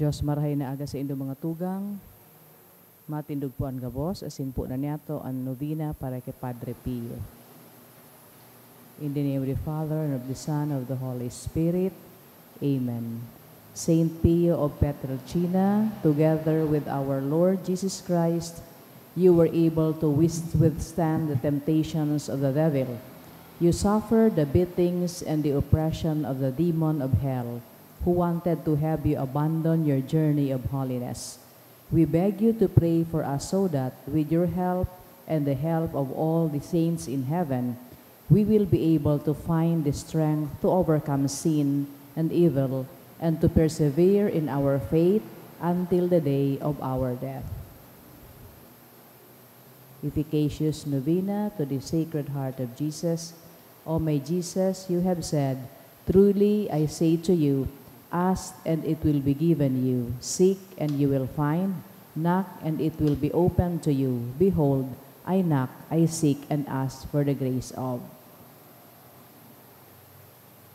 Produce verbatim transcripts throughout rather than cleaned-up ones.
Dios, marahay na aga sa indo mga tugang. Matindog po an gabos, asin po na niyato an novena para kay Padre Pio. In the name of the Father, and of the Son, and of the Holy Spirit. Amen. Saint Pio of Pietrelcina, together with our Lord Jesus Christ, you were able to wis-, withstand the temptations of the devil. You suffered the beatings and the oppression of the demon of hell, who wanted to have you abandon your journey of holiness. We beg you to pray for us so that, with your help and the help of all the saints in heaven, we will be able to find the strength to overcome sin and evil and to persevere in our faith until the day of our death. Efficacious Novena to the Sacred Heart of Jesus. O my Jesus, you have said, "Truly I say to you, ask and it will be given you, seek and you will find, knock and it will be opened to you. Behold, I knock, I seek and ask for the grace of."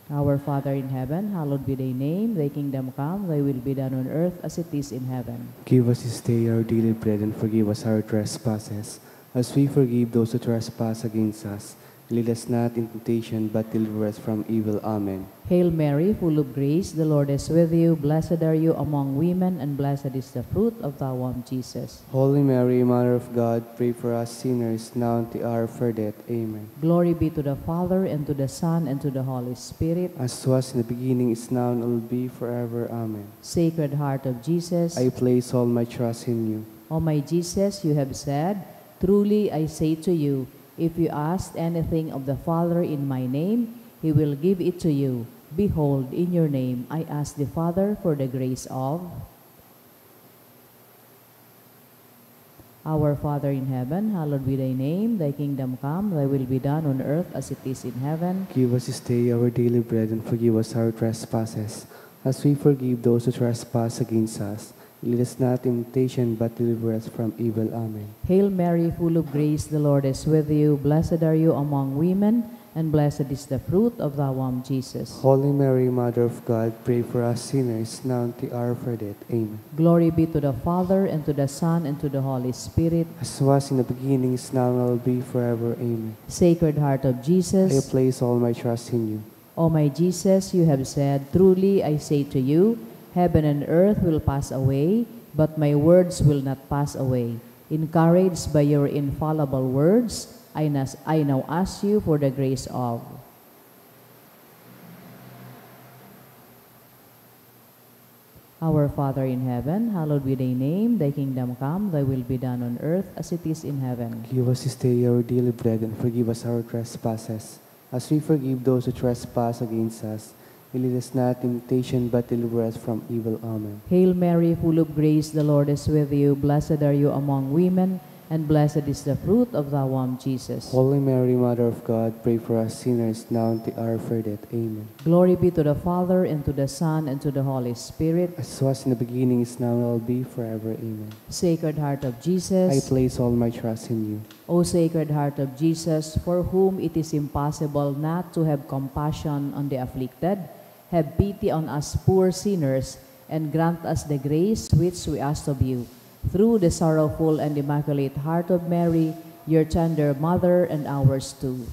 Our Father in heaven, hallowed be thy name. Thy kingdom come, thy will be done on earth as it is in heaven. Give us this day our daily bread, and forgive us our trespasses, as we forgive those who trespass against us. Lead us not in temptation, but deliver us from evil. Amen. Hail Mary, full of grace, the Lord is with you. Blessed are you among women, and blessed is the fruit of thy womb, Jesus. Holy Mary, Mother of God, pray for us sinners, now and at the hour of our death. Amen. Glory be to the Father, and to the Son, and to the Holy Spirit. As was in the beginning, is now, and will be forever. Amen. Sacred Heart of Jesus. I place all my trust in you. O my Jesus, you have said, "Truly I say to you, if you ask anything of the Father in my name, he will give it to you. Behold, in your name I ask the Father for the grace of." Our Father in heaven, hallowed be thy name. Thy kingdom come, thy will be done on earth as it is in heaven. Give us this day our daily bread, and forgive us our trespasses, as we forgive those who trespass against us. Lead us not in temptation, but deliver us from evil. Amen. Hail Mary, full of grace, the Lord is with you. Blessed are you among women, and blessed is the fruit of thy womb, Jesus. Holy Mary, Mother of God, pray for us sinners, now and at the hour of our death. Amen. Glory be to the Father, and to the Son, and to the Holy Spirit. As was in the beginning, is now, and will be forever. Amen. Sacred Heart of Jesus. I place all my trust in you. O my Jesus, you have said, "Truly I say to you, heaven and earth will pass away, but my words will not pass away." Encouraged by your infallible words, I nas-, I now ask you for the grace of. Our Father in heaven, hallowed be thy name. Thy kingdom come, thy will be done on earth as it is in heaven. Give us this day our daily bread, and forgive us our trespasses, as we forgive those who trespass against us. And lead us not in temptation, but deliver us from evil. Amen. Hail Mary, full of grace, the Lord is with you. Blessed are you among women, and blessed is the fruit of thy womb, Jesus. Holy Mary, Mother of God, pray for us sinners, now and at the hour of our death. Amen. Glory be to the Father, and to the Son, and to the Holy Spirit. As was in the beginning, is now, and will be forever. Amen. Sacred Heart of Jesus. I place all my trust in you. O Sacred Heart of Jesus, for whom it is impossible not to have compassion on the afflicted, have pity on us poor sinners, and grant us the grace which we ask of you. Through the sorrowful and immaculate heart of Mary, your tender mother, and ours too.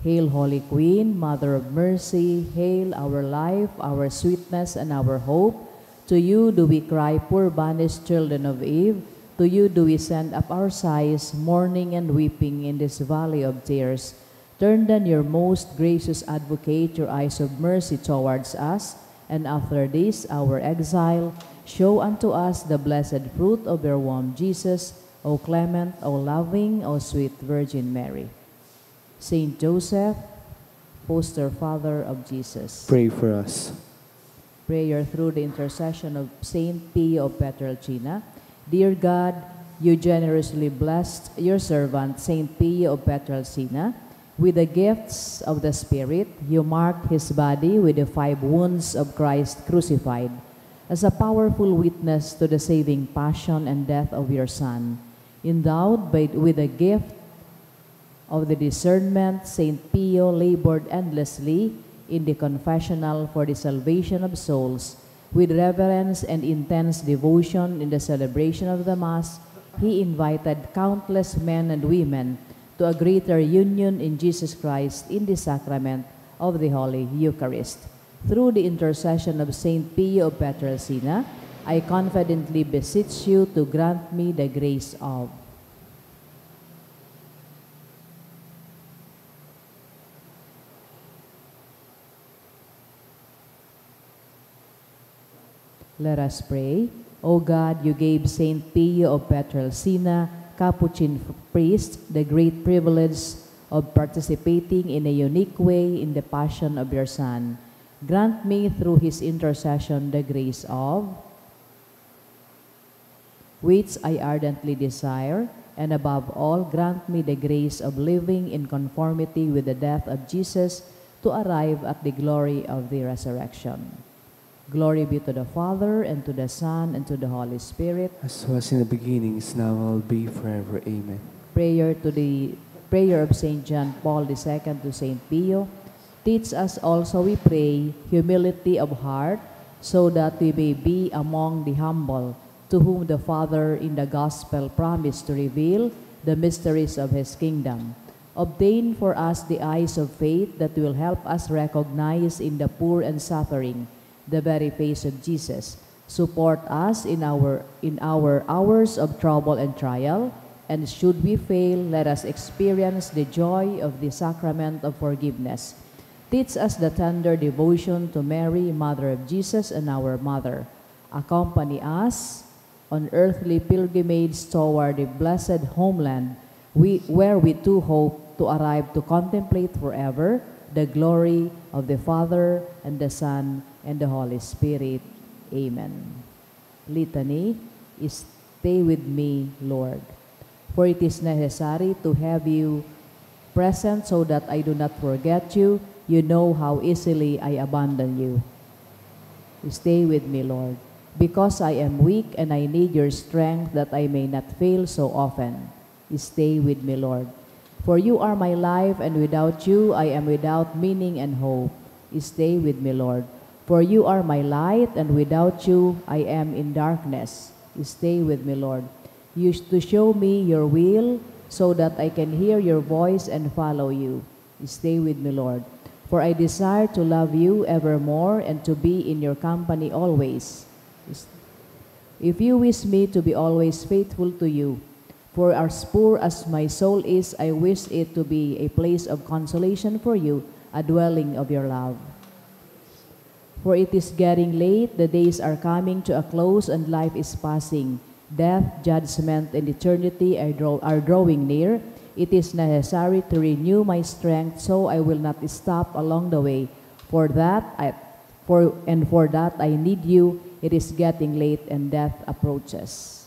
Hail, Holy Queen, Mother of Mercy, hail our life, our sweetness, and our hope. To you do we cry, poor banished children of Eve. To you do we send up our sighs, mourning and weeping in this valley of tears. Turn then, your most gracious Advocate, your eyes of mercy towards us, and after this our exile, show unto us the blessed fruit of your womb, Jesus, O clement, O loving, O sweet Virgin Mary. Saint Joseph, foster father of Jesus. Pray for us. Prayer through the intercession of Saint Pio of Pietrelcina. Dear God, you generously blessed your servant, Saint Pio of Pietrelcina, with the gifts of the Spirit. You marked his body with the five wounds of Christ crucified, as a powerful witness to the saving passion and death of your Son. Endowed by, with the gift of the discernment, Saint Pio labored endlessly in the confessional for the salvation of souls. With reverence and intense devotion in the celebration of the Mass, he invited countless men and women to a greater union in Jesus Christ in the sacrament of the Holy Eucharist. Through the intercession of Saint Pio of Pietrelcina, I confidently beseech you to grant me the grace of. Let us pray. O God, you gave Saint Pio of Pietrelcina, Capuchin priest, the great privilege of participating in a unique way in the passion of your Son. Grant me through his intercession the grace of which I ardently desire, and above all, grant me the grace of living in conformity with the death of Jesus to arrive at the glory of the resurrection. Glory be to the Father, and to the Son, and to the Holy Spirit. As was in the beginning, is now, will be, forever. Amen. Prayer to the Prayer of Saint John Paul the Second to Saint Pio. Teach us also, we pray, humility of heart, so that we may be among the humble, to whom the Father in the Gospel promised to reveal the mysteries of his kingdom. Obtain for us the eyes of faith that will help us recognize in the poor and suffering the very face of Jesus. Support us in our, in our hours of trouble and trial, and should we fail, let us experience the joy of the sacrament of forgiveness. Teach us the tender devotion to Mary, Mother of Jesus and our Mother. Accompany us on earthly pilgrimage toward the blessed homeland, we, where we too hope to arrive to contemplate forever the glory of the Father, and the Son, and the Holy Spirit. Amen. Litany. Stay with me, Lord. For it is necessary to have you present so that I do not forget you. You know how easily I abandon you. Stay with me, Lord, because I am weak and I need your strength that I may not fail so often. Stay with me, Lord. For you are my life, and without you I am without meaning and hope. Stay with me, Lord. For you are my light, and without you I am in darkness. Stay with me, Lord. You to show me your will, so that I can hear your voice and follow you. Stay with me, Lord. For I desire to love you evermore and to be in your company always. If you wish me to be always faithful to you, for as poor as my soul is, I wish it to be a place of consolation for you, a dwelling of your love. For it is getting late, the days are coming to a close, and life is passing. Death, judgment, and eternity are, draw- are drawing near. It is necessary to renew my strength, so I will not stop along the way. For that, I, for, and for that I need you. It is getting late, and death approaches.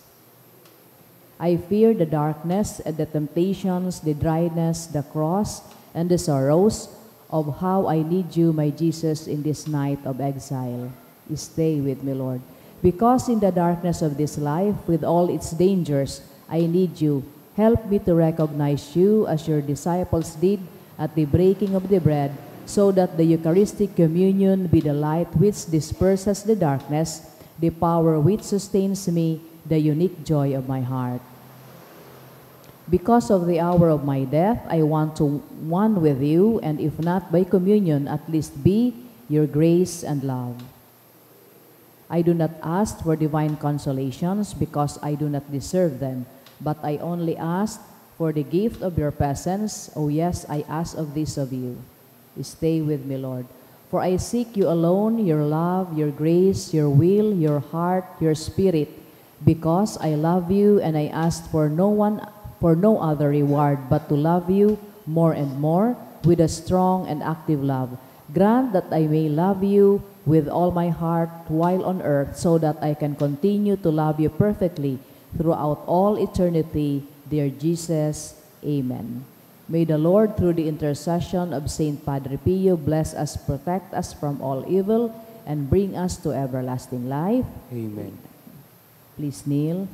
I fear the darkness and the temptations, the dryness, the cross, and the sorrows of how I need you, my Jesus, in this night of exile. Stay with me, Lord. Because in the darkness of this life, with all its dangers, I need you. Help me to recognize you as your disciples did at the breaking of the bread, so that the Eucharistic communion be the light which disperses the darkness, the power which sustains me, the unique joy of my heart. Because of the hour of my death, I want to one with you, and if not by communion, at least be your grace and love. I do not ask for divine consolations, because I do not deserve them, but I only ask for the gift of your presence. Oh yes, I ask of this of you. Stay with me, Lord. For I seek you alone, your love, your grace, your will, your heart, your spirit, because I love you and I ask for no one, for no other reward but to love you more and more with a strong and active love. Grant that I may love you with all my heart while on earth, so that I can continue to love you perfectly throughout all eternity, dear Jesus. Amen. May the Lord, through the intercession of Saint Padre Pio, bless us, protect us from all evil, and bring us to everlasting life. Amen. Please kneel.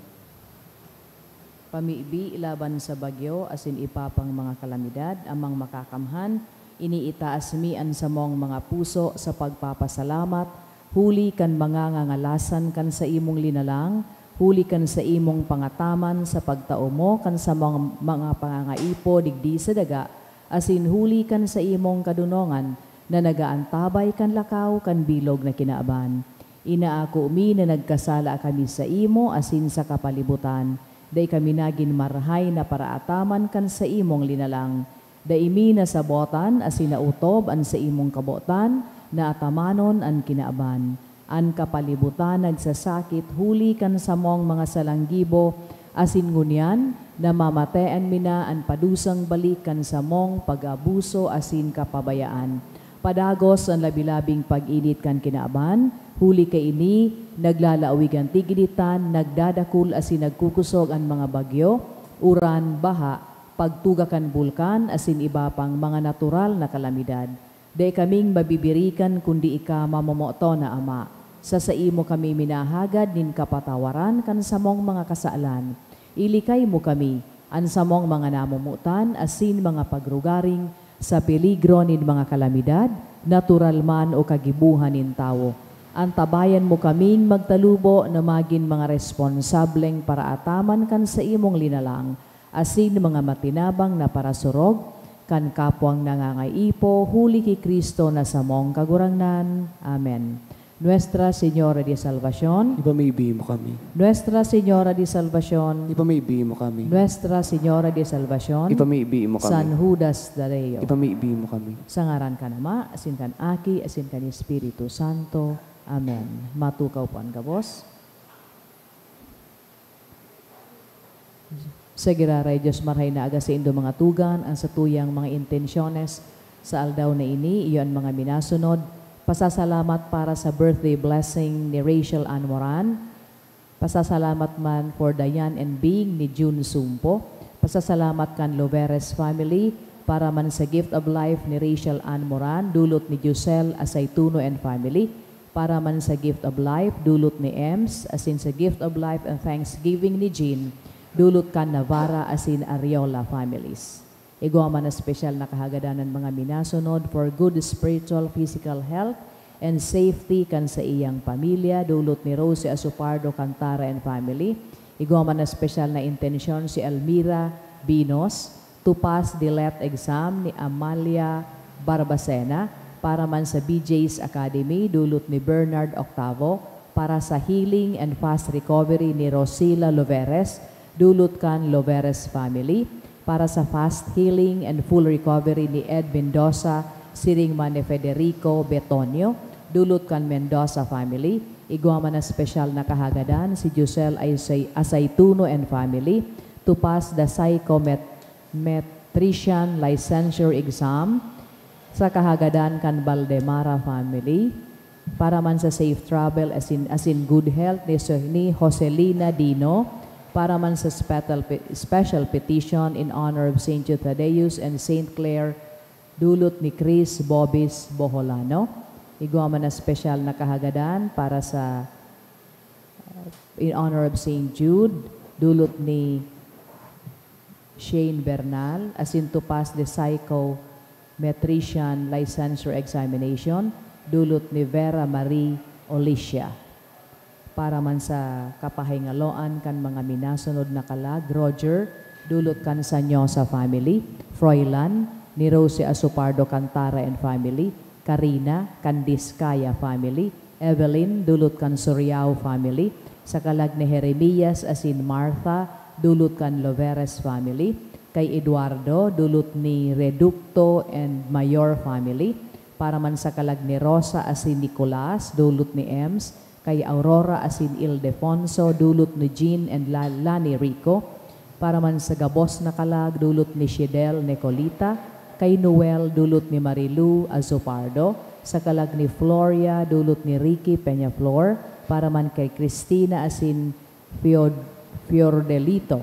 Pamibi laban sa bagyo asin iba pang mga kalamidad, Amang Makakamhan, iniitaas mi an samong mga puso sa pagpapasalamat huli kan mga ngangalasan kan saimong linalang, huli kan saimong pangataman sa pagtao mo kan sa mga, mga pangangaipo digdi sa daga, asin huli kan saimong kadonongan na nagaantabay kan lakaw kan bilog na kinaban. Inaako mi na nagkasala kami saimo asin sa kapalibutan, dai kami nagin marahay na paraataman kan saimong linalang. Dai mi nasabotan asin naotob an saimong kabotan na atamanon an kinaban. An kapalibutan nagsasakit huli kan samong mga salang gibo, asin ngunyan namamatean mi na an padusang balik kan samong pag-abuso asin kapabayaan. Padagos an labi-labing pag-init kan kinaban, huli kaini, naglalaoy an tiginitan, nagdadakul asin nagkukusog an mga bagyo, uran, baha, pagtuga kan bulkan asin iba pang mga natural na kalamidad. Dai kaming mabibirikan kundi ika mamomoton na Ama. Sa saimo kami minahagad nin kapatawaran kan samong mga kasalan. Ilikay mo kami, an samong mga namomotan asin mga pagrugaring, sa peligro nin mga kalamidad, natural man o kagibohan nin tawo. Antabayan mo kaming magtalubo na magin mga responsableng paraataman kan saimong linalang, asin mga matinabang na parasurog kan kapwang nangangaipo, huli ki Cristo na samong Kagurangnan. Amen. Nuestra Señora de Salvacion. Ipamibi mo kami. Nuestra Señora de Salvacion. Ipamibi mo kami. Nuestra Señora de Salvacion. Ipamibi mo kami. San Judas Tadeo. Ipamibi mo kami. Sa ngaran kan Ama, asin kan Aki, asin kan Espiritu Santo. Amen. Matukaw po an gabos. Sa giraray Dios, marhay na aga saindo mga tugang, an satuyang mga intensyones sa aldaw na ini, iyo an mga minasunod. Pasasalamat para sa birthday blessing ni Rachel Ann Moran. Pasasalamat man for Diane and Bing ni June Sumpo. Pasasalamat kan Loveres family para man sa gift of life ni Rachel Ann Moran, dulot ni Giselle Asaytuno and family. Para man sa gift of life, dulot ni Ems, asin sa gift of life and thanksgiving ni Jean, dulot kan Navarra asin Ariola families. Igwa man na special na kahagadan an mga minasunod for good spiritual, physical health and safety kan saiyang pamilya, dulot ni Rosie Asopardo Cantara and family. Igwa man na special na intensyon si Elmira Binos, to pass the let exam ni Amalia Barbacena, para man sa B J's Academy, dulot ni Bernard Octavo, para sa healing and fast recovery ni Rosila Loveres, dulot kan Loveres family, para sa fast healing and full recovery ni Ed Mendoza, siring man ni Federico Betonio, dulot kan Mendoza family. Igwa man na special na kahagadan si Giselle Aisay-, Asaytuno and family, to pass the psychomet-, metrician licensure exam sa kahagadan kan Baldemara family, para man sa safe travel asin, asin good health ni, ni Joselina Dino, para man sa special pe-, special petition in honor of Saint Thaddeus and Saint Clare, dulot ni Chris Bobis Boholano. Igwa man na special na kahagadan para sa, uh, in honor of Saint Jude, dulot ni Shane Bernal, asin to pass the psychometrician licensure examination, dulot ni Vera Marie Olicia. Para man sa kapahingaloan kan mga minasunod na kalag, Roger, dulot kan Sanyosa family, Froilan, ni Rosie Asopardo Cantara and family, Karina, kan Discaya family, Evelyn, dulot kan Soriao family, sa kalag ni Jeremias asin Martha, dulot kan Loveres family, kay Eduardo, dulot ni Reducto and Mayor family, para man sa kalag ni Rosa asin Nicolas, dulot ni Ems, kay Aurora asin Ildefonso, dulot ni Jean and La-, Lani Rico, para man sa gabos na kalag, dulot ni Shidel Necolita, kay Noel, dulot ni Marilu Azopardo, sa kalag ni Floria, dulot ni Ricky Peñaflor, para man kay Cristina asin Fiod-, Fiordelito,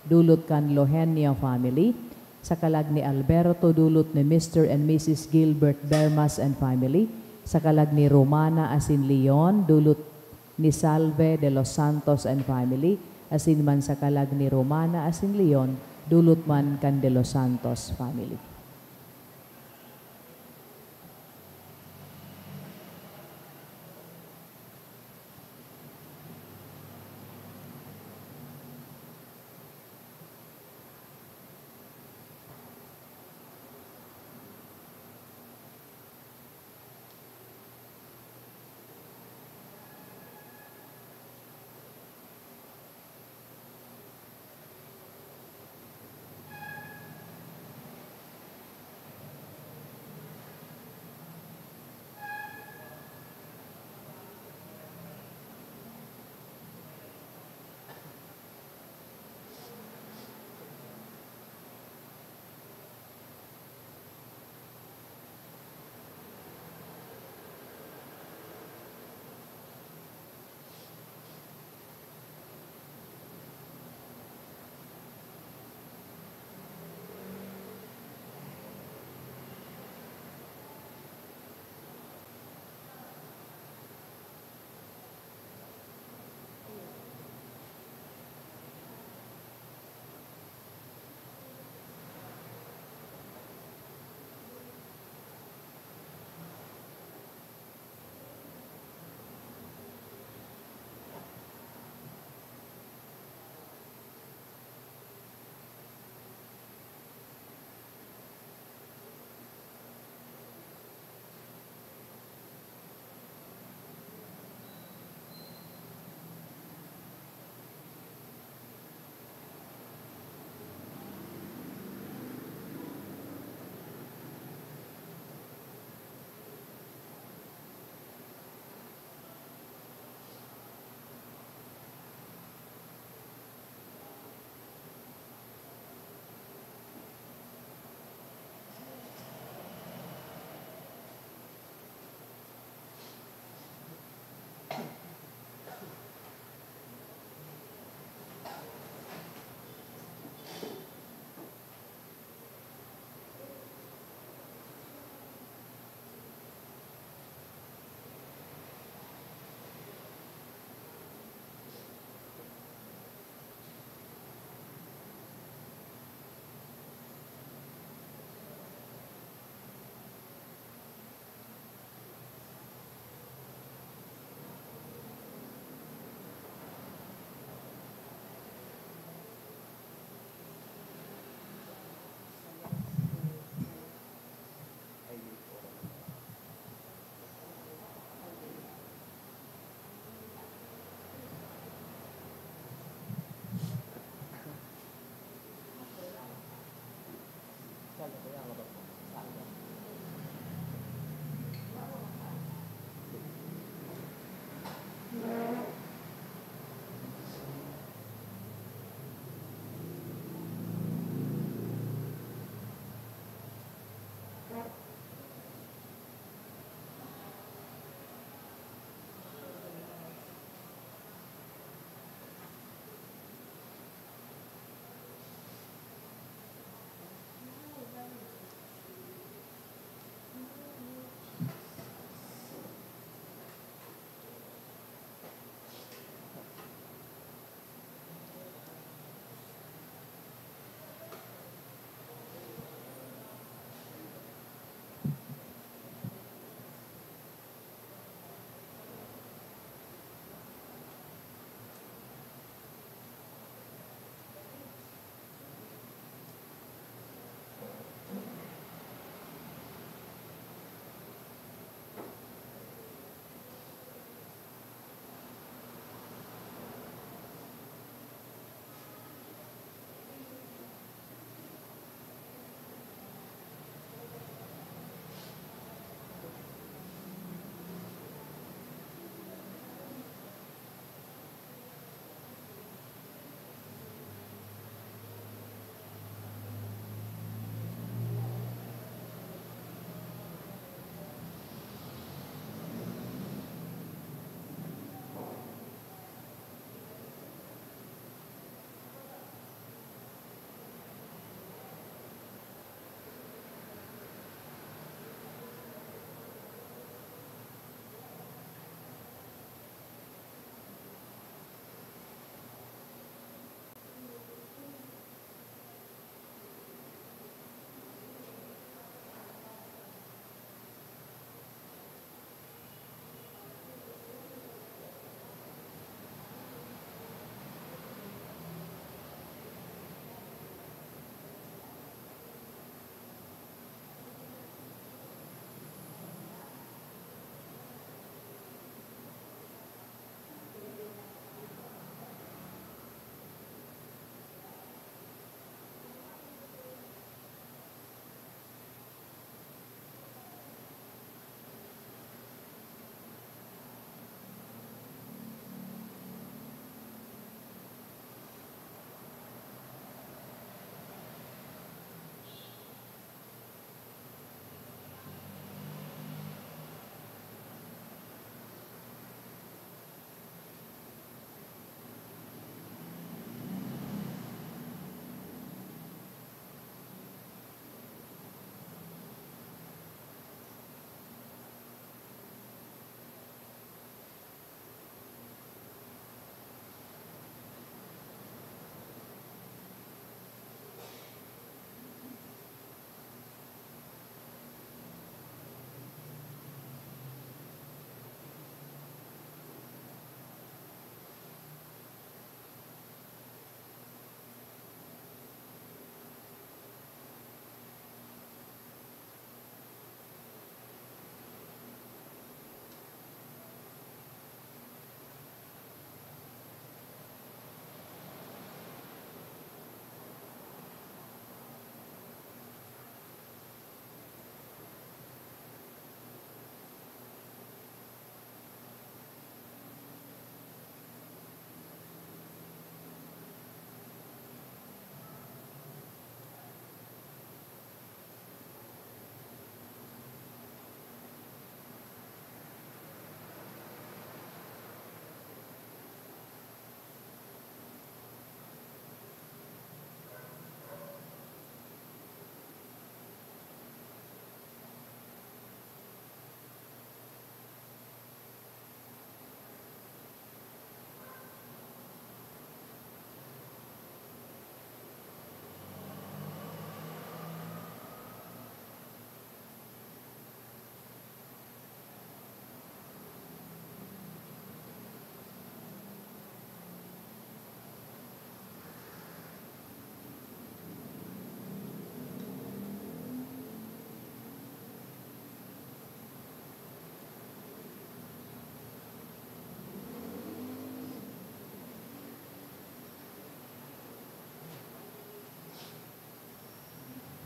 dulot kan Lohenio family, sa kalag ni Alberto, dulot ni Mister and Missus Gilbert Bermas and family, sa kalag ni Romana asin Leon, dulot ni Salve de los Santos and family, asin man sa kalag ni Romana asin Leon, dulot man kan de los Santos family.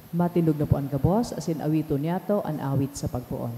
Matindog na po an gabos, asin awiton niyato an awit sa pagpoon.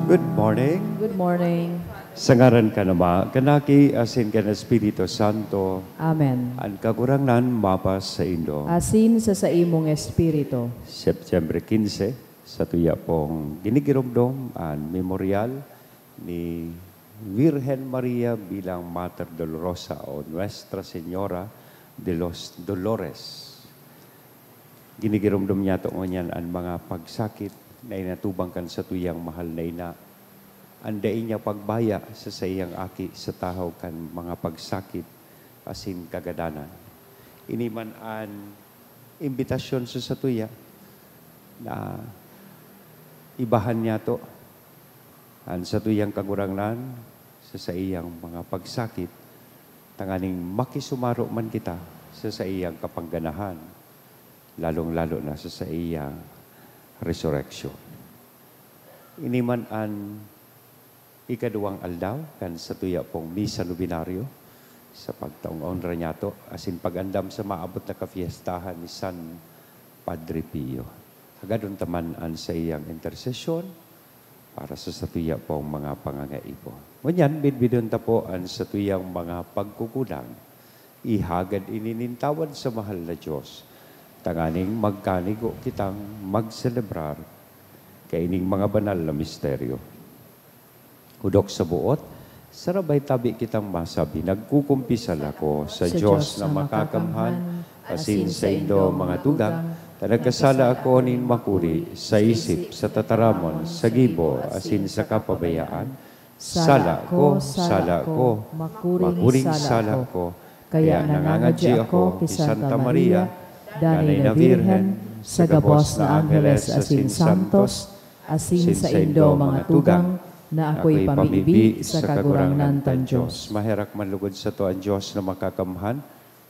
Good morning. Good morning. Sa ngaran kan Ama, kan Aki, asin kan Espiritu Santo. Amen. An Kagurangnan mapasaindo. Asin sa saimong espiritu. Setyembre quince, satuya pong ginigiromdom an Memorial ni Virgen Maria bilang Mater Dolorosa o Nuestra Señora de los Dolores. Ginigiromdom niyato ngunyan an mga pagsakit na inatubang kan satuyang mahal na ina, an dai niya pagbaya sa saiyang aki sa tahaw kan mga pagsakit asin kagadanan. Ini man an imbitasyon sa satuya na ibahan niyato an satuyang Kagurangnan sa saiyang mga pagsakit, tanganing makisumaro man kita sa saiyang kapangganahan, lalong-lalo na sa saiyang resureksyon. Ini man an ikaduwang aldaw kan satuya pong Misa Novenario sa pagtaong onra niyato asin pag-andam sa maabot na kafiestahan ni San Padre Pio. Hagadon ta man an saiyang intersesyon para sa satuya pong mga pangangaipo. Ngunyan, bidbidon ta po an satuyang mga pagkukulang. Ihagad ini nin tawad sa mahal na Diyos, tanganing magkanigo kitang magselebrar kaining mga banal na misteryo. Hudok sa buot, sarabay tabi kitang masabi, "Nagkukumpisal ako sa Diyos na makakamhan, asin saindo, mga tugang, ta nagkasala ako nin makuri sa isip, sa tataramon, sa gibo, asin sa kapabayaan. Sala ko, sala ko, makuring sala ko. Kaya nangangadyi ako ki Santa Maria, danay na Birhen, sa gabos na angheles asin santos, asin saindo, mga tugang, na akoy pamibi sa Kagurangnan kan Dios." Maherak man lugod sato an Dios na makakamhan,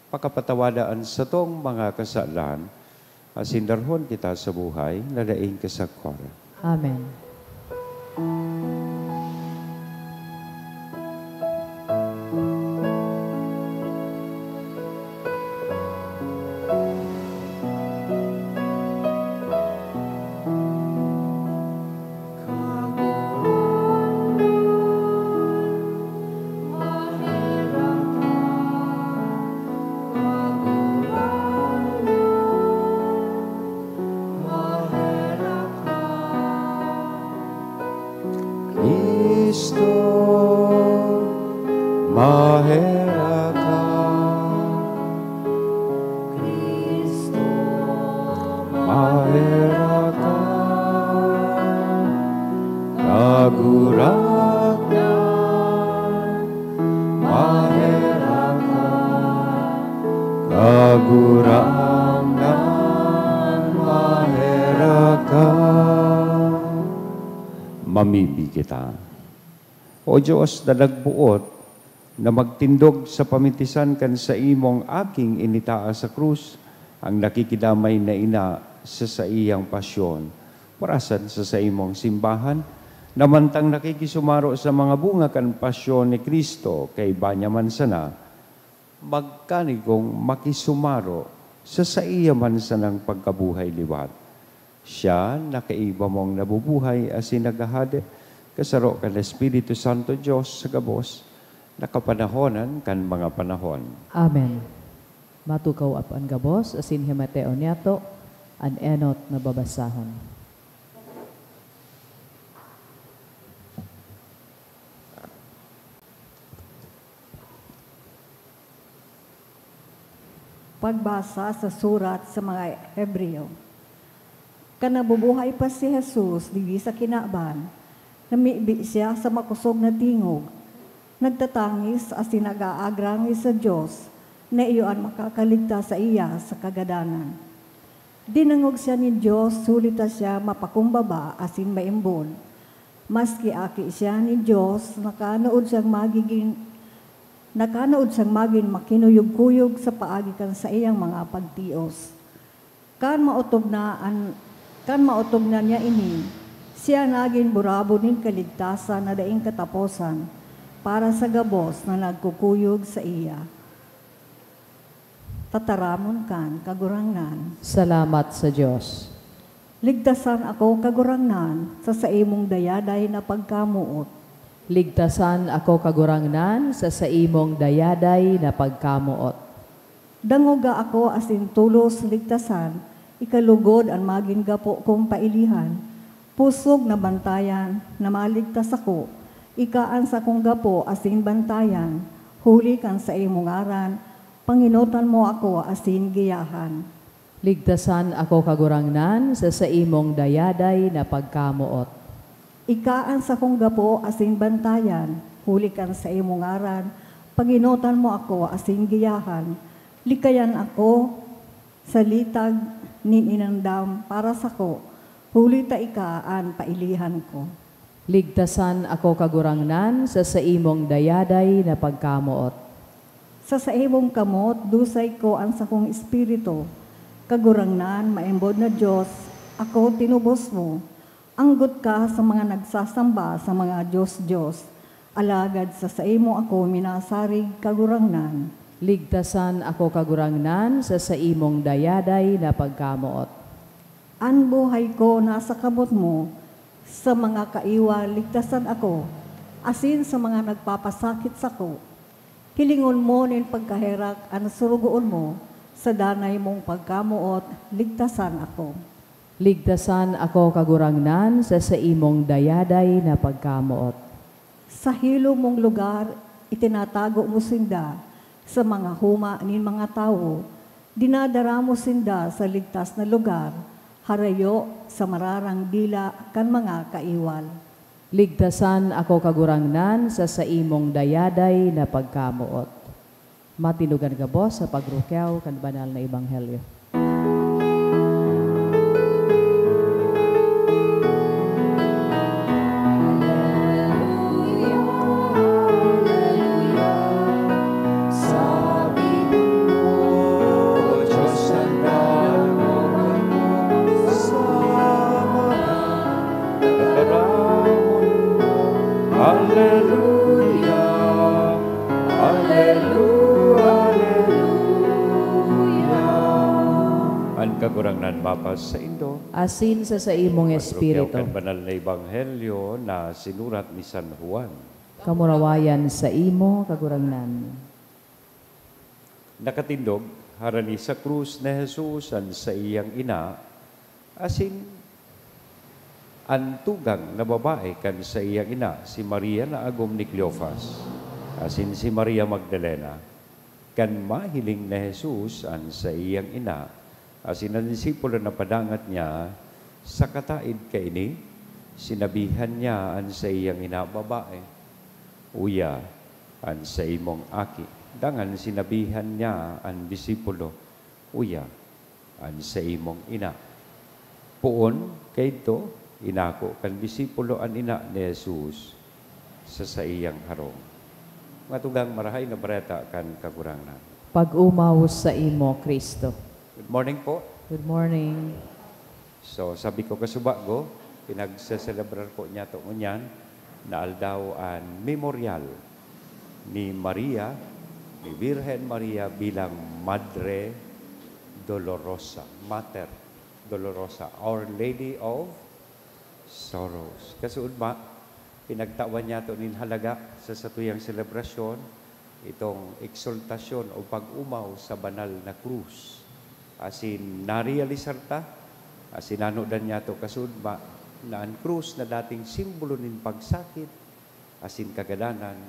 pakapatawada an satong mga kasalan, asin darhon kita sa buhay na daing kasagkoran. Amen. Cristo, maherak ka. Cristo, maherak ka. Kagurangnan, maherak ka. Kagurangnan, maherak ka. Mamibi kita. O Dios na nagboot na magtindog sa pamitisan kan saimong Aking initaas sa krus, ang nakikidamay na ina sa saiyang pasyon, parasan sa saimong simbahan, na mantang nakikisumaro sa mga bunga kan pasyon ni Cristo, kaiba niya man sana, magkanigong makisumaro sa saiya man sanang pagkabuhay liwat. Siya na kaiba mong nabubuhay asin naghahade, kasaro kan Espiritu Santo, Dios sa gabos, na kapanahonan kan mga panahon. Amen. Matukaw an gabos asin himateon niyato an enot na babasahon. Pagbasa sa surat sa mga Hebreo. Kan nabubuhay pa si Jesus digdi sa kinaban, namibi siya sa makosog na tingog, nagtatangis asin nag-aagrangis sa Dios na iyo an makakaligtas saiya sa kagadanan. Dinangog siya nin Dios huli ta siya mapakumbaba asin maimbod. Maski aki siya nin Dios, nakanood siyang magigin, nakanood siyang magin makinuyog-kuyog sa paagi kan saiyang mga pagtios. Kan maotob na an, kan maotob na niya ini, siya nagin burabod nin kaligtasan na daing kataposan para sa gabos na nagkukuyog saiya. Tataramon kan Kagurangnan. Salamat sa Dios. Ligtasan ako, Kagurangnan, sa saimong dayaday na pagkamoot. Ligtasan ako, Kagurangnan, sa saimong dayaday na pagkamoot. Dangoga ako asin tolos ligtasan, ika lugod an magin gapo kong pailihan. Pusog na bantayan na maligtas ako, ika an sakong gapo asin bantayan, huli kan saimong ngaran, pangenotan mo ako asin giyahan. Ligtasan ako, Kagurangnan, sa saimong dayaday na pagkamoot. Ika an sakong gapo asin bantayan, huli kan saimong ngaran, pangenotan mo ako asin giyahan. Likayan ako sa litag nin inandam para sako, huli ta ika an pailihan ko. Ligtasan ako, Kagurangnan, sa saimong dayaday na pagkamoot. Sa saimong kamot, dusay ko an sakong espiritu. Kagurangnan, maimbod na Dios, ako tinubos mo. Anggot ka sa mga nagsasamba sa mga dios-dios, alagad sa saimo ako minasarig, Kagurangnan. Ligtasan ako, Kagurangnan, sa saimong dayaday na pagkamoot. An buhay ko nasa kamot mo, sa mga kaiwal ligtasan ako, asin sa mga nagpapasakit sako. Hilingon mo nin pagkaherak an sorogoon mo, sa danay mong pagkamoot ligtasan ako. Ligtasan ako, Kagurangnan, sa saimong dayaday na pagkamoot. Sa hilom mong lugar itinatago mo sinda, sa mga homa nin mga tawo dinadara mo sinda sa ligtas na lugar, harayo sa mararang dila kan mga kaiwal. Ligtasan ako, Kagurangnan, sa saimong dayaday na pagkamoot. Matinugan gabos sa pagrukew kan banal na ebanghelyo. Aleluya! Aleluya! Aleluya! An Kagurangnan mapasaindo. Asin sa saimong espiritu. Pagrukew kan banal na ebanghelyo na sinurat ni San Juan. Kamurawayan saimo, Kagurangnan. Nakatindog harani sa krus ni Jesus an saiyang ina, asin an tugang na babae kan saiyang ina, si Maria na agom ni Cleofas, asin si Maria Magdalena. Kan mahiling ni Jesus an saiyang ina asin an disipulo na padangat niya sa kataed kaini, sinabihan niya an saiyang ina babae, "Uya an saimong aki." Dangan sinabihan niya an disipulo, "Uya an saimong ina." Poon kaidto, inako kan disipulo an ina ni Jesus sa saiyang harong. Mga tugang, Marahay na Bareta kan Kagurangnan. Pag-omaw saimo, Cristo. Good morning po. Good morning. So, sabi ko, kasubago, pinagseselebrar po niyato ngunyan na aldaw an memoryal ni Maria, ni Virgen Maria bilang Madre Dolorosa, Mater Dolorosa, Our Lady of Sorrows. Kasuodma, pinagtawan niyato nin halaga sa satuyang selebrasyon, itong eksaltasyon o pag-omaw sa banal na krus. Asin narealisar ta, asin nanodan niyato kasuodma, na an krus na dating simbolo nin pagsakit asin kagadanan,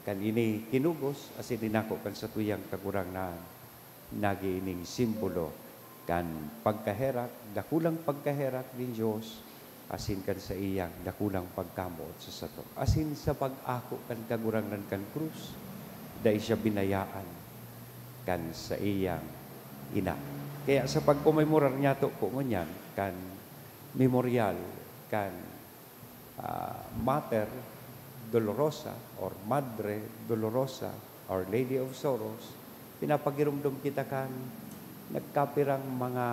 kan ini kinugos asin inako kan satuyang Kagurangnan, nagin ining simbolo kan pagkaherak, dakulang pagkaherak nin Dios, asin kan saiyang dakulang pagkamoot sa sato. Asin sa pag-ako kan Kagurangnan kan krus, dai siya binayaan kan saiyang ina. Kaya sa pagkomemorar niyato po ngunyan kan memorial kan, ah, Mater Dolorosa or Madre Dolorosa, Our Lady of Sorrows, pinapagiromdom kita kan nagkapirang mga,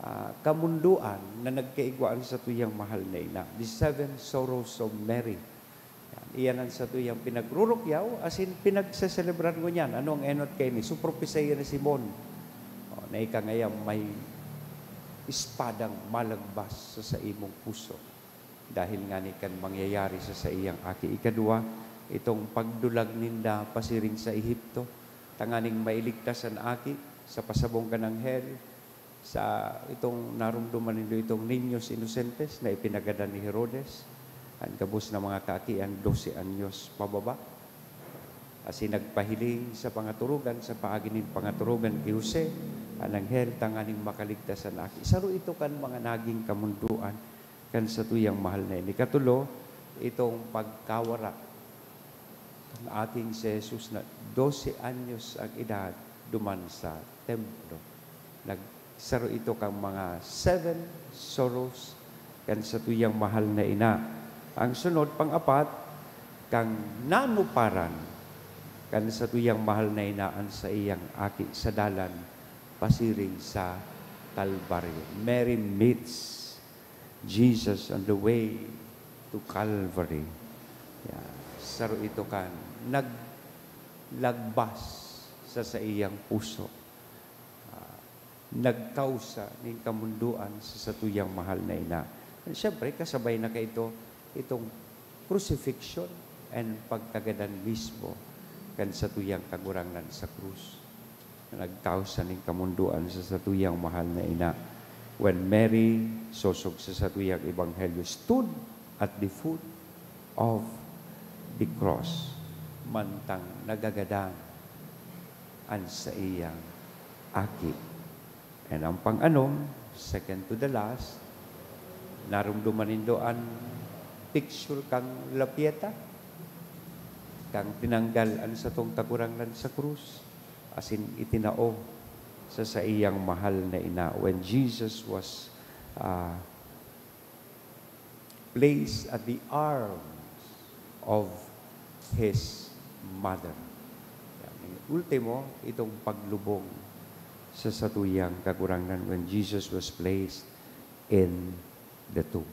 ah, kamundoan na nagkaigwaan sa tuyang mahal na ina, the seven sorrows of Mary. Yan. Iyan an satuyang pinagrurukyaw, asin pinagseselebrar ngunyan. Ano ang enot kaini? Su propesiya ni Simon, o, na ika ngayang may espadang malagbas sa saimong puso. Dahil ngani kan mangyayari sa saiyang aki. Ikadwa, itong pagdulag ninda pasiring sa Ehipto, tanganing mailigtas an aki sa pasabong kan anghel, sa itong naromdoman nindo itong niños inocentes na ipinagadan ni Herodes, an gabos na mga kaakian, dose anyos pababa. Asin nagpahiling sa pangaturugan, sa paagi nin pangaturugan ki Jose, an anghel, tanganing makaligtas an aki. Saro ito kan mga naging kamundoan kan satuyang mahal na ini. Katulo, itong pagkawara kan ating si Jesus na dose anyos ang edad duman sa templo. Nag-, saro ito kan mga seven sorrows kan satuyang mahal na ina. Ang sunod, pang-apat, kan nanuparan kan satuyang mahal na ina an saiyang aki sa dalan pasiring sa Kalbaryo. Mary meets Jesus on the way to Calvary. Yeah. Saro ito kan naglagbas sa saiyang puso. Ah, nagkausa nin kamundoan sa satuyang mahal na ina. Siyempre, kasabay na kaito itong crucifixion and pagkagadan mismo kan satuyang Kagurangnan sa krus. Nagkausa nin kamundoan sa satuyang mahal na ina. When Mary, sosog sa satuyang ebanghelyo, stood at the foot of the cross, mantang nagagadan an saiyang aki. And ang pang-anom, second to the last, naromdoman nindo an picture kan La Pieta, kan tinanggal an satong Kagurangnan sa krus, asin itinao sa saiyang mahal na ina. When Jesus was, ah, placed at the arms of his mother. Yan. Ultimo, itong paglubong sa satuyang Kagurangnan when Jesus was placed in the tomb.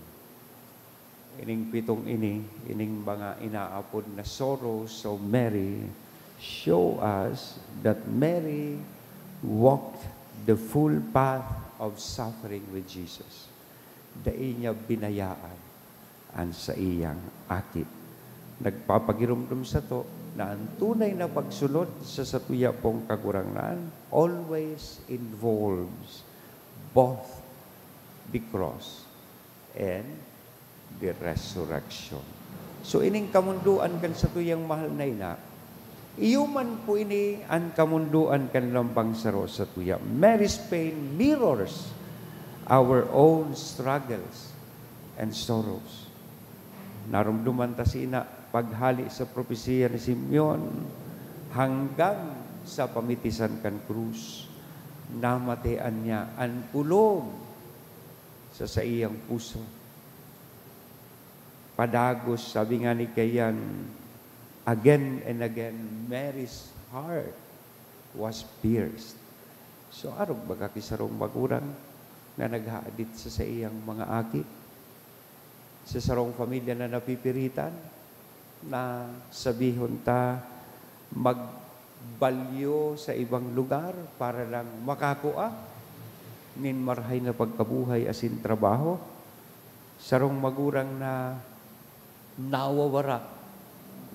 Ining pitong ini, ining mga inaapod na sorrows of Mary, show us that Mary walked the full path of suffering with Jesus. Dai niya binayaan an saiyang aki. Nagpapagiromdom sato na an tunay na pagsunod sa satuya pong Kagurangnan always involves both the cross and the resurrection. So, ining kamundoan kan satuyang mahal na ina, iyo man po ini an kamundoan kan lambang saro satuya. Mary's pain mirrors our own struggles and sorrows. Naromdoman ta sina paghale sa propesiya ni Simeon, hanggang sa pamitisan kan krus, namatean niya an kulog sa saiyang puso. Padagos, sabi nga ni kaiyan, again and again, Mary's heart was pierced. So, arog baga ki sarong magurang na naghahadit sa saiyang mga aki? Sa sarong pamilya na napipiritan, na sabihon ta, magbalyo sa ibang lugar para lang makakua nin marahay na pagkabuhay asin trabaho. Sarong magurang na nawawara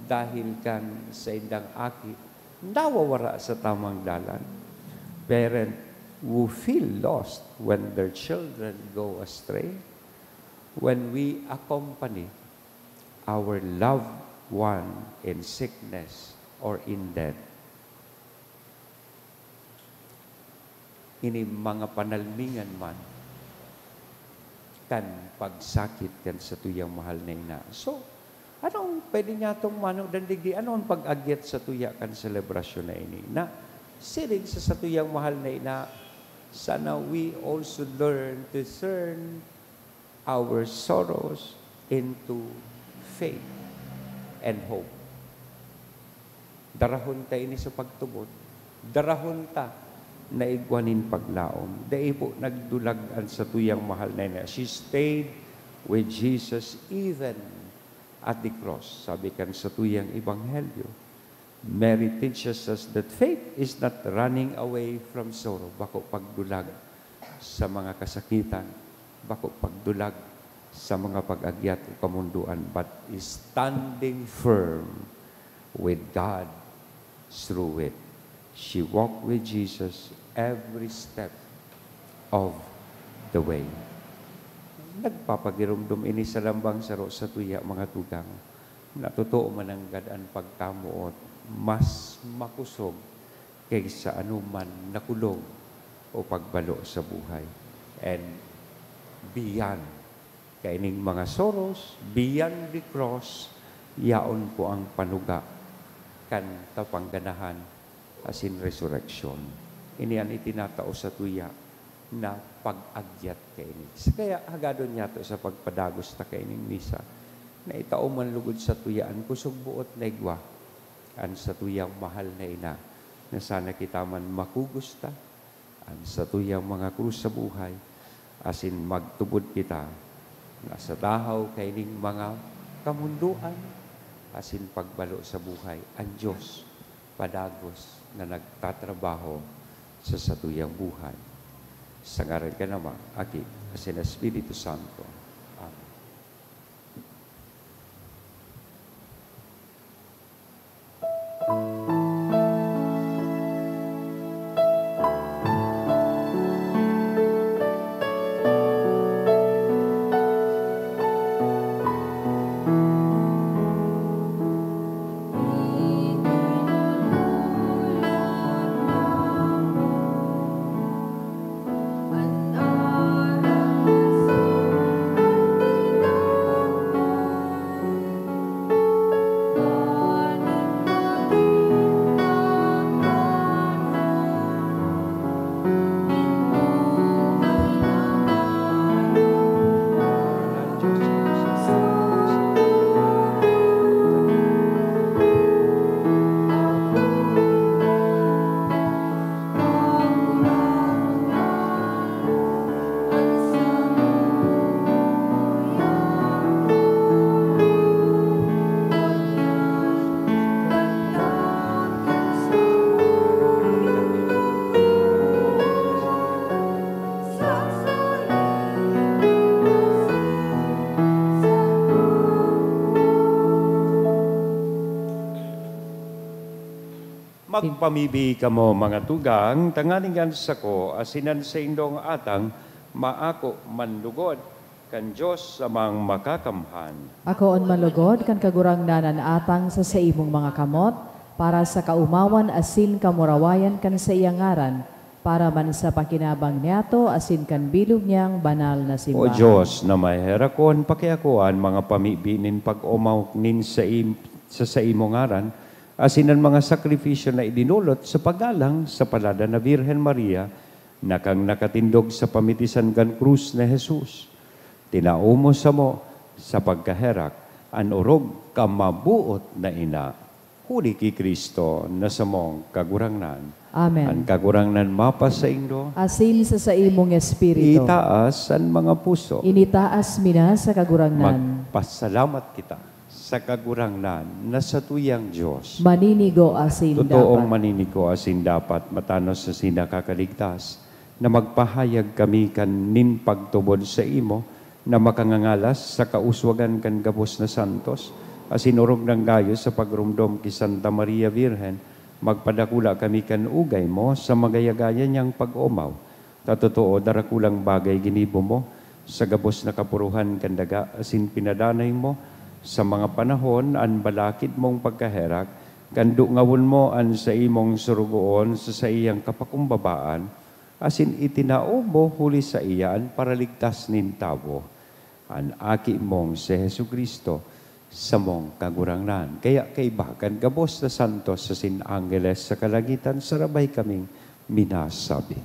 dahil kan saindang aki nawawara sa tamang dalan. Parent who feel lost when their children go astray. When we accompany our loved one in sickness or in death, ini mga panalmingan man kan pagsakit kan satuyang mahal na ina. So, ano ang pwede niyatong manodan digdi? Ano ang pag-agyat satuya kan selebrasyon na ini? Na siring sa satuyang mahal na ina, Sana we also learn to turn our sorrows into faith and hope. Darahon ta ini sa pagtubod. Darahon ta na igwa nin paglaom. Dai po nagdulag an satuyang mahal na ina. She stayed with Jesus even at the cross, sabi kan satuyang ebanghelyo. Mary teaches us that faith is not running away from sorrow. Bako pagdulag sa mga kasakitan, bako pagdulag sa mga pag-agyat o kamundoan, but is standing firm with God through it. She walked with Jesus every step of the way. Nagpapagiromdom ini sa lambang saro sa tuya, mga tugang, na totoo mananggad an pagkamoot, mas makosog kaysa anoman na kulog o pagbalo sa buhay. And beyond kaining mga sorrows, beyond the cross, yaon po ang panuga kan kapangganahan asin resureksyon. Ini an itinatao sa tuya na pag-agyat kaini. Sa kaya hagadon niyato sa pagpadagos ta kaining misa, na itao man lugod sa tuya an kusog boot na igwa, an satuyang mahal na ina, na sana kita man makugusta, an satuyang mga krus sa buhay, asin magtubod kita na sa tahaw kaining mga kamundoan asin pagbalo sa buhay, an Dios padagos na nagtatrabaho sa satuyang buhay. Sa ngaran kan Ama, Aki, asin Espiritu Santo. Amen. Magpamibi kamo, mga tugang, tanganing an sako asin an saindong atang maako man lugod kan Dios Amang Makakamhan. Akoon man lugod kan Kagurangnan an atang sa saimong mga kamot, para sa kaomawan asin kamurawayan kan saiyang ngaran, para man sa pakinabang niyato asin kan bilog niyang banal na simbahan. O Dios na maheherakon, pakiakoa an mga pamibi nin pag-omaw nin saim-, sa saimong ngaran, asin an mga sakrifisyo na idinolot sa paggalang sa Palada na Birhen Maria, na kan nakatindog sa pamitisan kan krus na Jesus, tinao mo samo sa pagkaherak an orog kan maboot na ina, huli ki Cristo na samong Kagurangnan. Amen. An Kagurangnan mapasaindo. Asin sa saimong espiritu. Itaas an mga puso. Initaas mi na sa Kagurangnan. Magpasalamat kita sa Kagurangnan na satuyang Dios. Maninigo asin Totoong dapat. Maninigo asin dapat, matanos asin nakakaligtas, na magpahayag kami kan nin pagtubod saimo, na makangangalas sa kauswagan kan gabos na santos, asin orog nang gayo sa pagromdom ki Santa Maria Birhen, magpadakula kami kan ugay mo sa magayagaya niyang pag-omaw, ta totoo, darakulang bagay ginibo mo sa gabos na kapuruhan kan daga, asin pinadanay mo sa mga panahon an balakid mong pagkaherak, kan dungawon mo an saimong sorogoon sa saiyang kapakumbabaan, asin itinao mo huli saiya an Paraligtas nin tawo, an Aki mong si Jesu-Cristo, samong Kagurangnan. Kaya kaiba kan gabos na santos asin angheles sa kalangitan, sarabay kaming minasabi,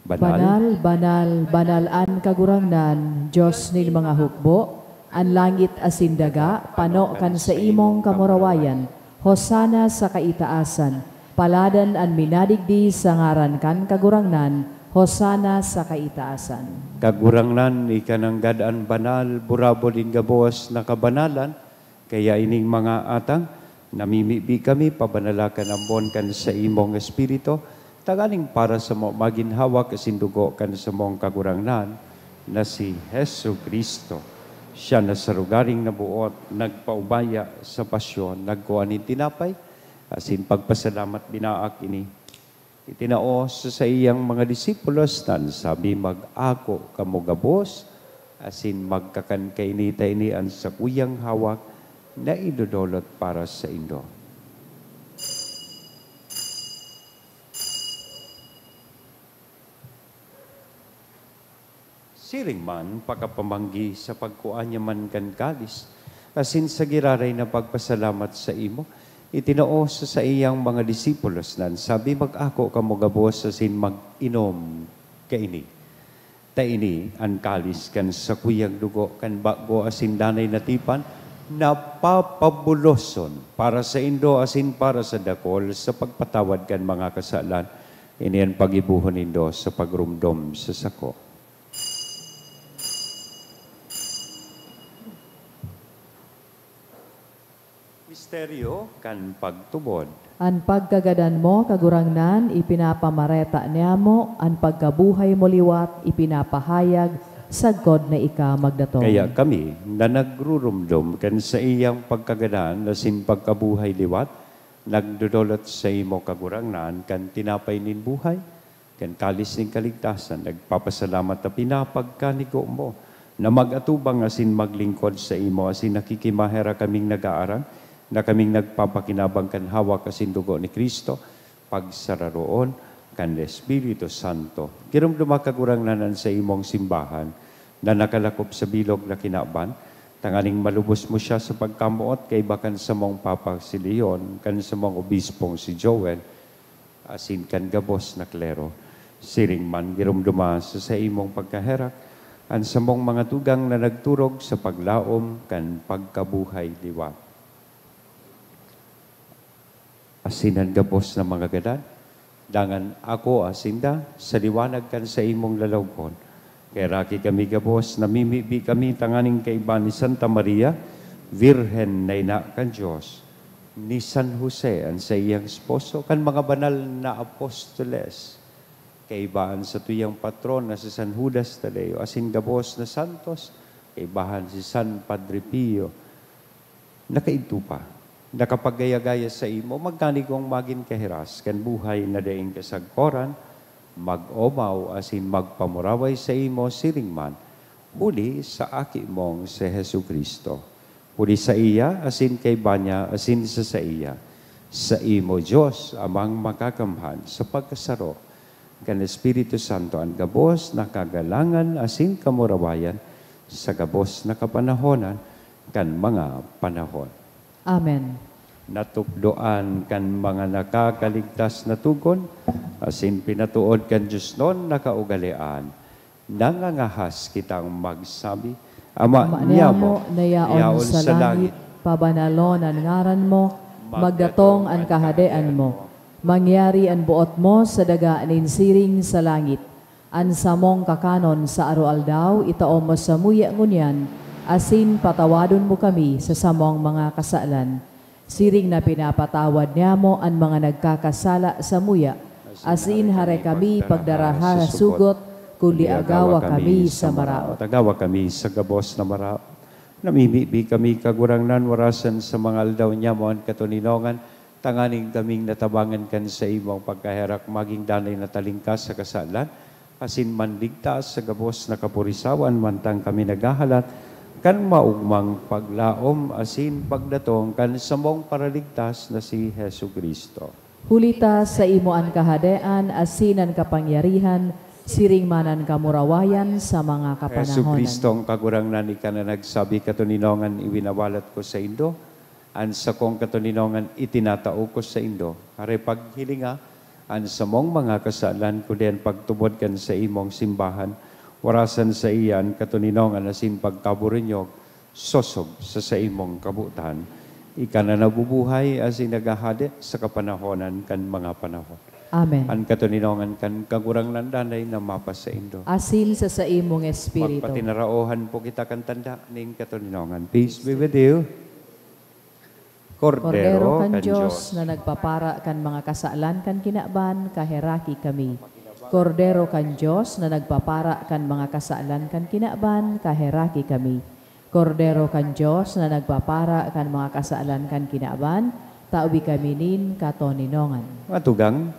Banal, banal, banal an Kagurangnan, Dios nin mga hukbo, an langit asin daga, pano kan saimong kamurawayan. Hosana sa kaitaasan. Paladan an minadigdi sa ngaran kan Kagurangnan. Hosana sa kaitaasan. Kagurangnan, ika nanggad an banal, burabod nin gabos na kabanalan. Kaya ining mga atang, namimibi kami, pabanala kan ambon kan saimong Espiritu, tanganing para samo magin hawak asin dugo kan samong Kagurangnan na si Jesu-Cristo. Siya na sa lugaring naboot, nagpaubaya sa pasyon, nagkua nin tinapay, asin pagpasalamat binaak ini. Itinao sa saiyang mga disipulos na an sabi, "Mag-ako kamo gabos, asin magkakan kaini ta ini an sakuyang hawak na idodolot para saindo." Siring man, pakapamanggi sa pagkua niya man kan kalis, asin sa giraray na pagpasalamat saimo, itinao sa saiyang mga disipulos na an sabi, "Mag-ako kamo gabos asin mag-inom kaini. Ta ini an kalis kan sakuyang dugo kan bago asin danay na tipan, na papabuloson para saindo asin para sa dakol sa pagpatawad kan mga kasalan. Ini an paggibohon nindo sa pagromdom sa sako." Misteryo kan pagtubod. An pagkagadan mo, Kagurangnan, ipinapamareta niamo, an pagkabuhay mo liwat, ipinapahayag, sagkod na ika magdatong. Kaya kami, na nagruromdom kan saiyang pagkagadan asin pagkabuhay liwat, nagdodolot saimo, Kagurangnan, kan tinapay nin buhay, kan kalis nin kaligtasan, nagpapasalamat ta pinapagkanigo mo na mag-atubang asin maglingkod saimo, asin nakikimaherak kaming nag-aaram na kaming nagpapakinabang kan hawak asin dugo ni Cristo, pagsararoon kan Espiritu Santo. Giromdoma, Kagurangnan, an saimong simbahan na nakalakop sa bilog na kinaban, tanganing malubos mo siya sa pagkamoot kaiba kan samong Papa si Leon, kan samong Obispong si Joel, asin kan gabos na klero. Siring man, giromdoma sa saimong pagkaherak an samong mga tugang na nagturog sa paglaom kan pagkabuhay liwat, asin an gabos na mga gadan. Dangan akoa sinda sa liwanag kan saimong lalawgon. Kaheraki kami gabos, namimibi kami tanganing kaiba ni Santa Maria, Birhen na ina kan Dios, ni San Jose, an saiyang esposo, kan mga banal na apostoles, kaiba an satuyang patron na si San Judas Tadeo, asin gabos na santos, kaibahan si San Padre Pio, na kaidto pa, nakapagaya-gaya saimo, magkanigong magin kahiras kan buhay na daing kasagkoran, mag-omaw asin magpamuraway saimo siring man, huli sa Aki mong si Jesu-Cristo. Huli saiya, asin kaiba niya, asin sa saiya, saimo, Dios, Amang Makakamhan, sa pagkasaro kan Espiritu Santo, an gabos na kagalangan asin kamurawayan sa gabos na kapanahonan kan mga panahon. Amen. Natukdoan kan mga nakakaligtas na togon, asin pinatood kan diosnon na kaugalean, nangangahas kitang magsabi, Ama Ama niamo, niamo na yaon sa langit, pabanalon an ngaran mo, magdatong an kahadean mo, mangyari an boot mo sa daga nin siring sa langit. An samong kakanon sa aroaldaw, itao mo samuya ngunyan, asin patawadon mo kami sa samong mga kasalan, siring na pinapatawad niamo an mga nagkakasala samuya, asin hare kami pagdaraha sa sugot, kundi agawa kami sa maraot. Agawa kami sa gabos na maraot. Namimibi kami, Kagurangnan, warasan sa mga aldaw niamo an katoninongan, tanganing kaming natabangan kan saimong pagkaherak, magin danay na talingkas sa kasalan, asin manligtas sa gabos na kapurisawan, mantang kami naghahalat kan maogmang paglaom asin pagdatong kan samong Paraligtas na si Jesu-Cristo. Huli ta saimo an kahadean asin an kapangyarihan, siring man an kamurawayan sa mga kapanahonan. Jesu-Cristo, ang Kagurangnan, ika na nagsabi, "Katoninongan iwinawalat ko saindo, an sakong katoninongan itinatao ko saindo." Hare, paghilinga An samong mga kasalan, kundi an pagtubod kan saimong simbahan, warasan saiya an katoninongan asin pagkaburinyog sosog sa saimong kabotan. Ika na nabubuhay asin naghahade sa kapanahonan kan mga panahon. Amen. An katoninongan kan Kagurangnan danay na mapasaindo. Asin sa saimong espiritu. Magpatinaraohan po kita kan tanda ning katoninongan. Peace be with you. Kordero kan Dios na nagpapara kan mga kasalan kan kinaban, kaheraki kami. Kordero kan Dios na nagpapara kan mga kasalan kan kinaban, kaheraki kami. Kordero kan Dios na nagpapara kan mga kasalan kan kinaban, tawi kami nin katoninongan. Mga tugang,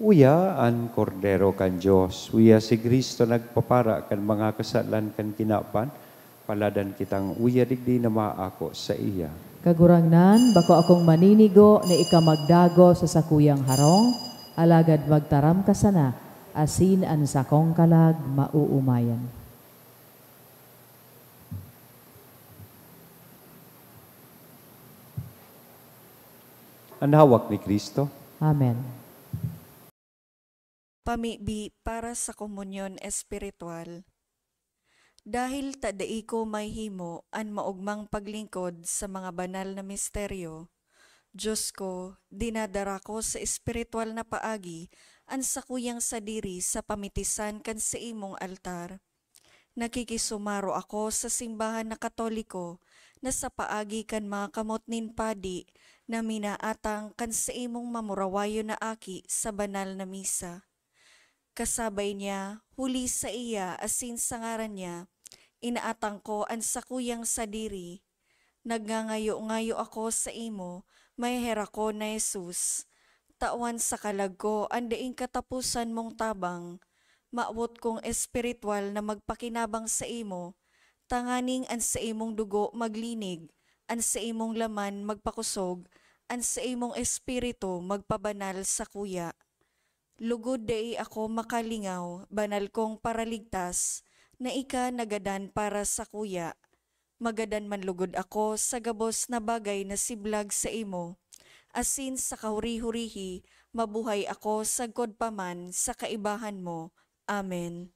uya an Kordero kan Dios, uya si Cristo nagpapara kan mga kasalan kan kinaban, paladan kitang uya digdi na maako saiya. Kagurangnan, bako akong maninigo na ika magdagos sa sakuyang harong, alagad magtaram ka sana, asin an sakong kalag maoomayan. An hawak ni Cristo. Amen. Pamibi para sa komunyon espiritual. Dahil ta dai ko mahimo an maogmang paglingkod sa mga banal na misteryo, Dios ko, dinadara ko sa espiritual na paagi an sakuyang sadiri sa pamitisan kan saimong altar. Nakikisumaro ako sa simbahan na Katoliko na sa paagi kan mga kamot nin padi na minaatang kan saimong mamurawayon na aki sa banal na misa. Kasabay niya, huli saiya asin sa ngaran niya, inaatang ko an sakuyang sadiri. Nagngangayo-ngayo ako saimo, maheherakon na Jesus. Tawan sa kalag ko an daing kataposan mong tabang. Mawot kong espiritual na magpakinabang saimo, tanganing an saimong dugo maglinig, an saimong laman magpakosog, an saimong espiritu magpabanal sakuya. Lugod dai ako makalingaw, banal kong Paraligtas, na ika nagadan para sakuya. Magadan man lugod ako sa gabos na bagay na siblag saimo, asin sa kahuri-hurihi mabuhay ako sagkod pa man sa kaibahan mo. Amen.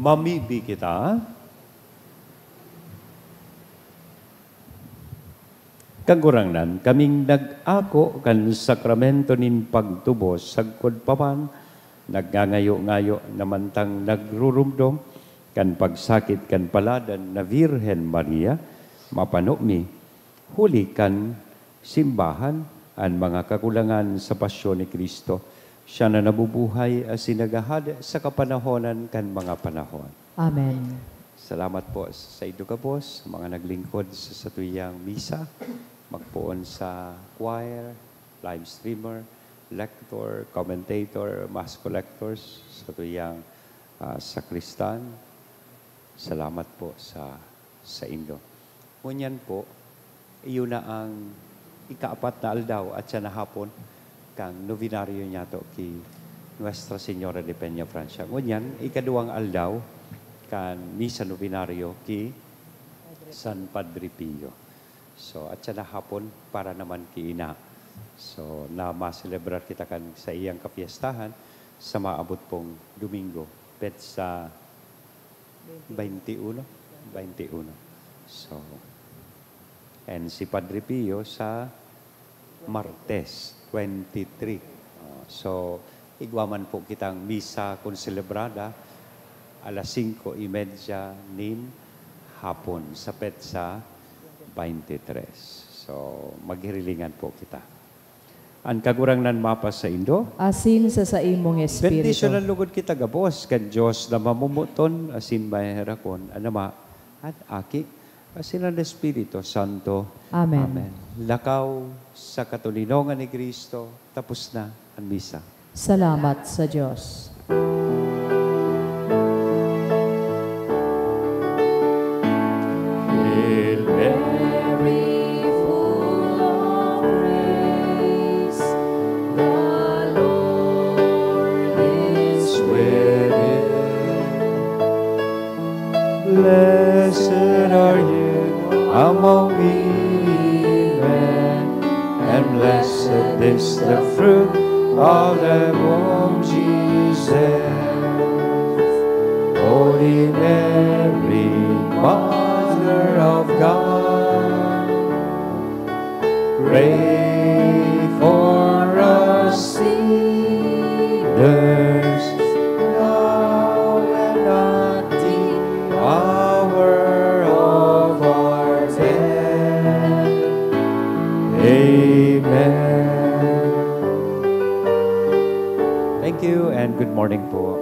Mamibi kita. Kagurangnan, kaming nag-ako kan sakramento nin pagtubos, sagkod pa man, nagngangayo-ngayo na mantang nagrurumdom kan pagsakit kan paladan na Virgen Maria, mapano mi, huli kan simbahan, an mga kakulangan sa pasyon ni Cristo. Siya na nabubuhay asin naghahade sa kapanahonan kan mga panahon. Amen. Salamat po sa saindo gabos, mga naglingkod sa satuyang misa, magpoon sa choir, live streamer, lector, commentator, mass collectors, satuyang, ah, sakristan. Salamat po sa saindo. Ngunyan po, iyo na ang ikaapat na aldaw at siya na hapon kan novenaryo niyato ki Nuestra Señora de Peña Francia. Ngunyan, ikaduwang aldaw kan Misa Novenaryo ki San Padre Pio. So, at siya na hapon para naman ki Ina. So, na maselebrar kita kan sa iyang kapiestahan sa maabot pong Domingo, petsa twenty-one, twenty-one. So, And si Padre Pio sa Martes, twenty-three. Oh, so, igwa man po kitang misa konselebrada alas singko y media nin hapon sa petsa twenty-three. So, maghirilingan po kita. An Kagurangnan mapasaindo. Asin sa saimong espiritu. Bendisyonan lugod kita gabos kan Dios na mamomoton asin maheherakon, an Ama, an Aki, asin an Espiritu Santo. Amen. Amen. Lakaw sa katoninongan ni Cristo, tapos na an misa. Salamat sa Dios. Hail Mary, full of grace, the Lord is with you. Blessed are you among women, and blessed is the fruit of thy womb, Jesus. Holy Mary, Mother of God, pray for us sinners, now and at the hour of our death. Amen. Thank you and good morning po.